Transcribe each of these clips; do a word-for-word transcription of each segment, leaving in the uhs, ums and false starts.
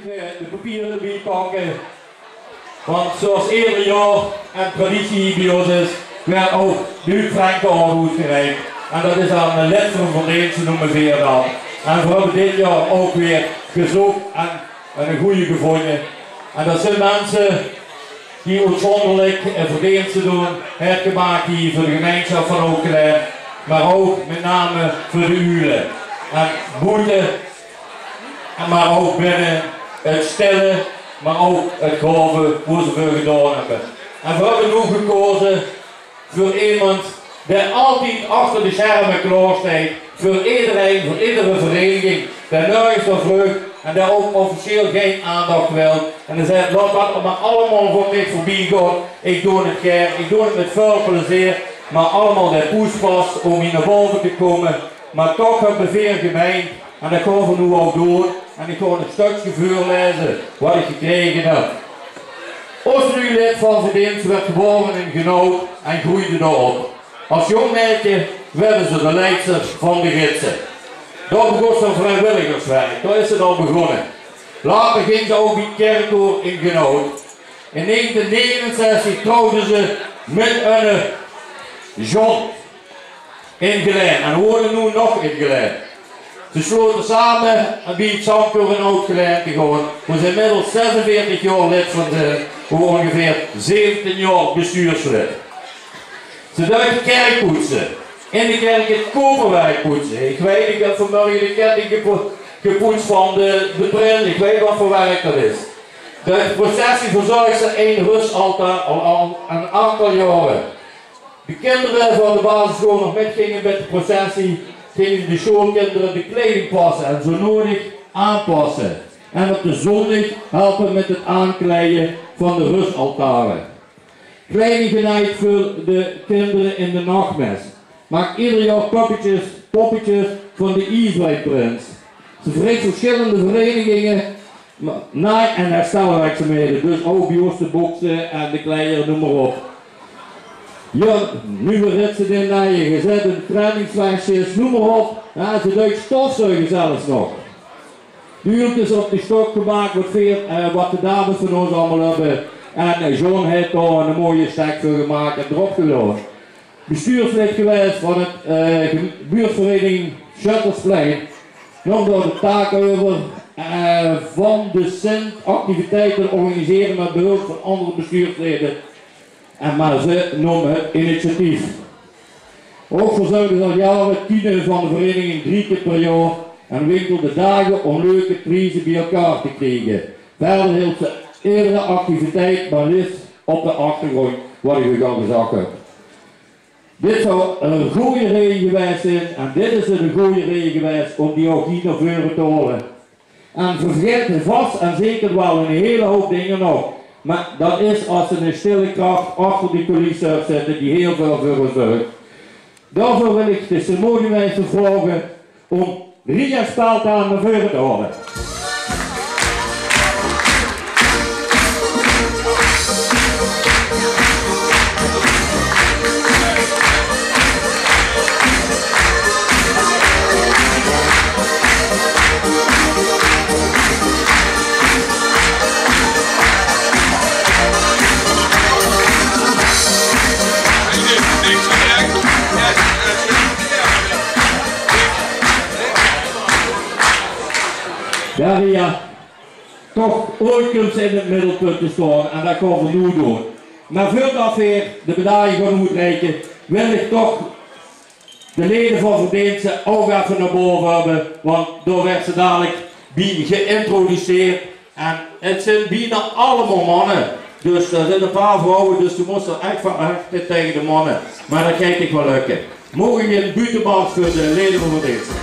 De papiere d'rbie pakke. Want zoeas eder jaor en traditie hie bie ós is, weurt ouch de Huub Frenkenorde oetgereik. En dat is aan lid van verdeenste noeme veer dan. En veer höbbe dit jaor ouch weer gezoch en, en 'ne goeie gevónje. En dat zeen minse die oetzónderlik verdeenste doon, höbbe gemaak hie veur de gemeinsjap van Hoog-Gelaen, mer ouch mit name veur de Uule. En boete, mer ouch binne, 't stille, mer ouch 't grove, wo ze veur gedaon höbbe. En veer höbbe noe gekoze veur emes dae altied achter de sjerme klaor steit, veur ederein, veur edere vereiniging, dae nörges nao vlucht en dae ouch officieel gein aandach wilt. En dae zaet: "Laot dat mer allemaol veur mich veurbie gaon, ich doon 't gaer, ich doon 't mit väöl plezeer, mer allemaol de poespas óm hie nao bove te kómme." Mer toch höbbe veer gemeind, en dat gaon veer noe ouch doon, en ich gaon e stökske veurlaeze wat ich gekrege höb. Ós nuuj lid van verdeenste weurt gebore in Genhout en greujde dao op. As jónk maedje weurt ze de leidster van de gidse. Dao begós ze vriewilligerswerk, dao is ze al begós. Later góng ze ouch bie 't kèrkkoor in Genhout. In negentien negenenzestig trouwde ze mit eine John in Gelaen en wone noe nog in Gelaen. Ze beslote same bie 't zangkoor in Oud-Gelaen te gaon, wo ze inmiddels zesenveertig jaor lid van zeen, wo óngeveer zeventien jaor bestuurslid. Ze deit de kèrk poetse, in de kèrk 't koperwerk poetse. Ich weit, ich höb vanmörge de ketting gepo-, gepoets van de, de prins, ich weit wat veur werk dat is. De processie verzörgster in 't rusaltaar al, al ein aantal jaore. De kinder van de basissjool nog mit ginge mit de processie, ginge de sjoolkinder de kleiding passe en zo nudig aanpasse. En op de zóndig helpe mit 't aankleie van de rusaltare. Kleiding genejd veur de kinder in de nachmes. Maak eder jaor poppetjes, poppetjes van de Iesbreidprins. Ze verrich versjillende vereiniginge, ma-, naai- en herstelwerkzaamhede, dus ouch bie ós de bokse en de kleier, neum mer op. Jao, nuuj ritse d'rin naeie, gezèt in trainingsvesjes, neum mer op. Jao, ze deit stofzuige zelfs nog. De uulkes op de stok gemaak, wat veer, eh, wat de dames van ós allemaol höbbe. En, eh, John haet dao 'ne mooie stek veur gemaak en d'rop gedaon. Bestuurslid gewaes van 't, eh, ge-, buurtvereiniging Sjöttersplein. Num dao de taak euver, eh, van de Sint activiteite te organisere mit behulp van anger bestuurslede. En mer ze num 't initiatief. Ouch verzörgde ze al jaore tiene van de vereiniging drie kier per jaor en winkelde dage óm leuke prieze bie-ein te kriege. Wiejer hilt ze edere activiteit mer liefs op de achtergróndj, wat ich uch al gezag höb. Dit zou 'n gooj reje gewaes zeen, en dit is 'n gooj reje gewaes óm die ouch hie nao veure te haole. En veer vergaete vas en zeker waal 'n hiel houp dinger nog, mer dat is as 'n stille krach achter die coulisse höb zitte die hiel väöl veur ós zörg. Daoveur wil ich de ceremoniemeister vraoge óm Ria Speltaan nao veure te haole. Jao, Ria. Toch, oeats kump ze in 't middelpunt te staon en dat gaon veer noe doon. Mer veurdat veer de medalje gaon oetreike, wil ich toch de lede van verdeenste ouch effe nao bove höbbe, want dao waert ze dalik bie geïntroduceerd. En 't zeen bienao allemaol manne, dus d'r zeen e paar vrouwe, dus doe mós d'r ech van achte taenge de manne. Mer dat geit dich waal lökke. Moge veer 'ne buuttemars veur de lede van verdeenste?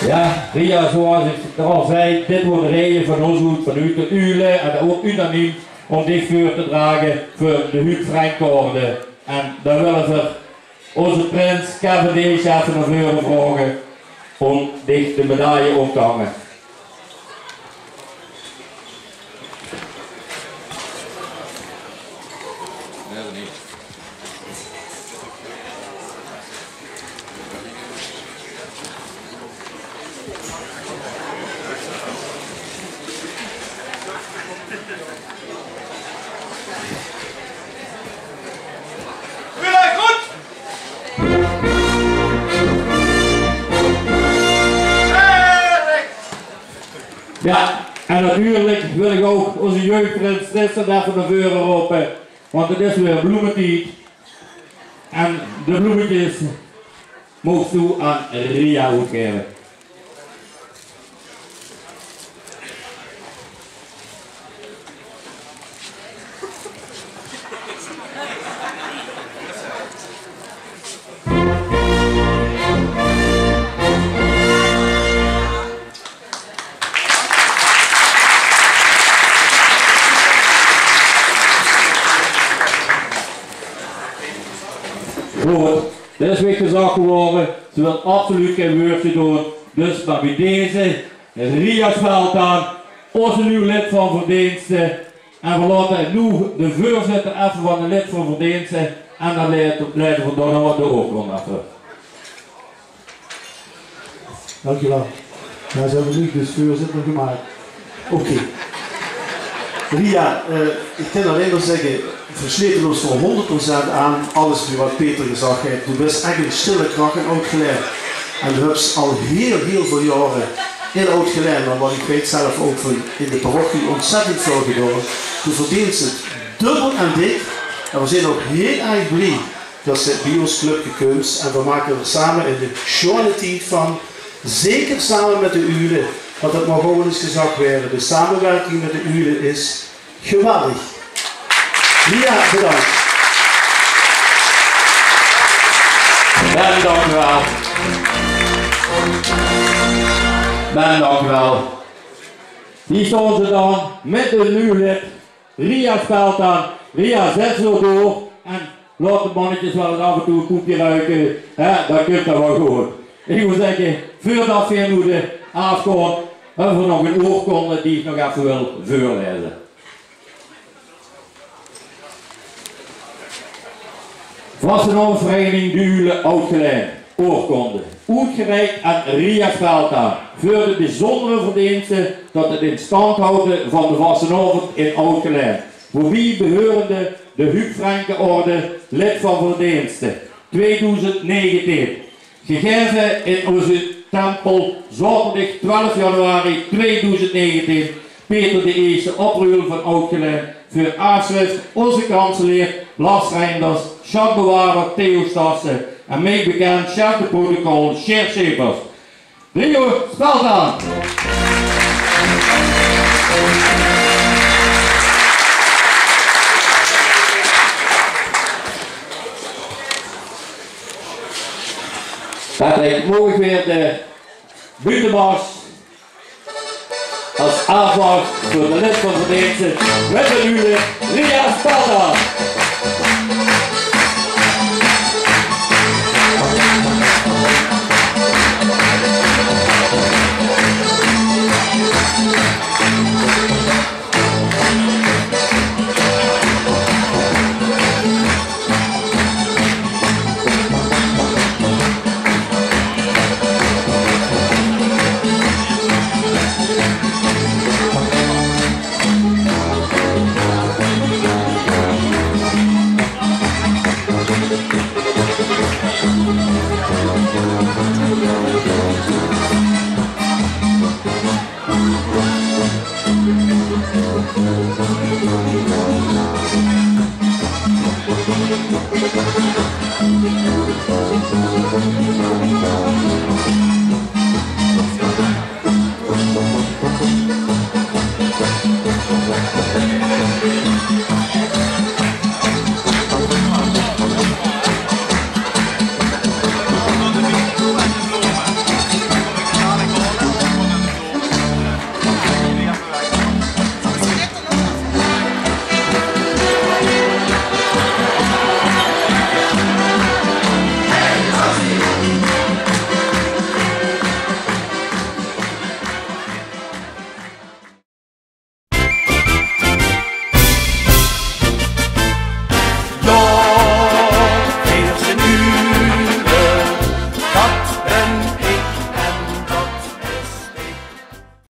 Jao, Ria, zoewie ich al zag, dit weurt de reje van ós oet, vanoet de Uule en ouch unaniem, óm dich veur te drage veur de Huub Frenkenorde. En dan wille v'r ózze prins Kevin Deesje effe nao veure vraoge óm dich de medaille óm te hange. Jao, en natuurlik wil ich ouch ózze jeugdprinses effe nao veure rope, want 't is weer bloemetied. En de bloemetjes moogs doe aan Ria oetgaeve. Good, det is weer gezag gewore. Ze wil absoluut gein wäördje doon. Dus mer bie deze, Ria Speltaan, ózze nuuj lid van verdeenste. En v'r laote noe de veurzitter effe van de lid van verdeenste. En dan laote, laote v'r dan nog de oorkonde effe. Dank u wel. Ja, ze hebben u dus veurzitter gemaakt. Oké. Ria, eh, ich kan allein mer zègke, veer slete ós veur hónderd procent aan alles wat Peter gezag haet. Doe bis ech ein stille krach in Oud-Gelaen. En doe höbs al hiel, hiel väöl jaore in Oud-Gelaen, mer wat ich weit zelf ouch van in de parochie, ontzettend väöl gedaon. Doe verdeens 't dubbel en dik. En veer zeen ouch hiel erg blie det se bie ós clubke kums en veer make d'r same eine sjoeane tied van. Zeker same mit de Uule, want det maag ouch ins gezag waere. De samewerking mit de Uule is geweldig. Ria, bedank. Ben, dank u wel. Ben, dank u wel. Hie staon ze dan mit de nuuj lid. Ria Speltaan, Ria, zèt ze door en laot de mannetjes waal ins aaf en toe e koepke ruke, hè, dan kump det waal good. Ich wou zègke, veurdet veer noe de aafgaon, höbbe veer nog ein oorkonde die ich nog effe wil veurlaeze. Vastelaovesvereiniging De Uule Oud-Gelaen. Oorkonde. Oetgereik aan Ria Speltaan veur de biezóndere verdeenste tot 't in stand hawte van de vastelaovend in Oud-Gelaen. Woebie beheurende de Huub Frenkenorde lid van verdeenste tweedoezend negentien. Gegaeve in ózze tempel, zaoterdig twelf januari tweedoezend negentien. Peter de Ierste, opruul van Oud-Gelaen, veur aafschrif ózze kanselier Lars Reinders, sjatsbewaarder Theo Stassen en mich bekènd chef de protocol Sjeer Schepers. Ria Speltaan. Patrick, maag ich weer de buuttemars es aafwas veur de lid van verdeenste mit de Uule, Ria Speltaan.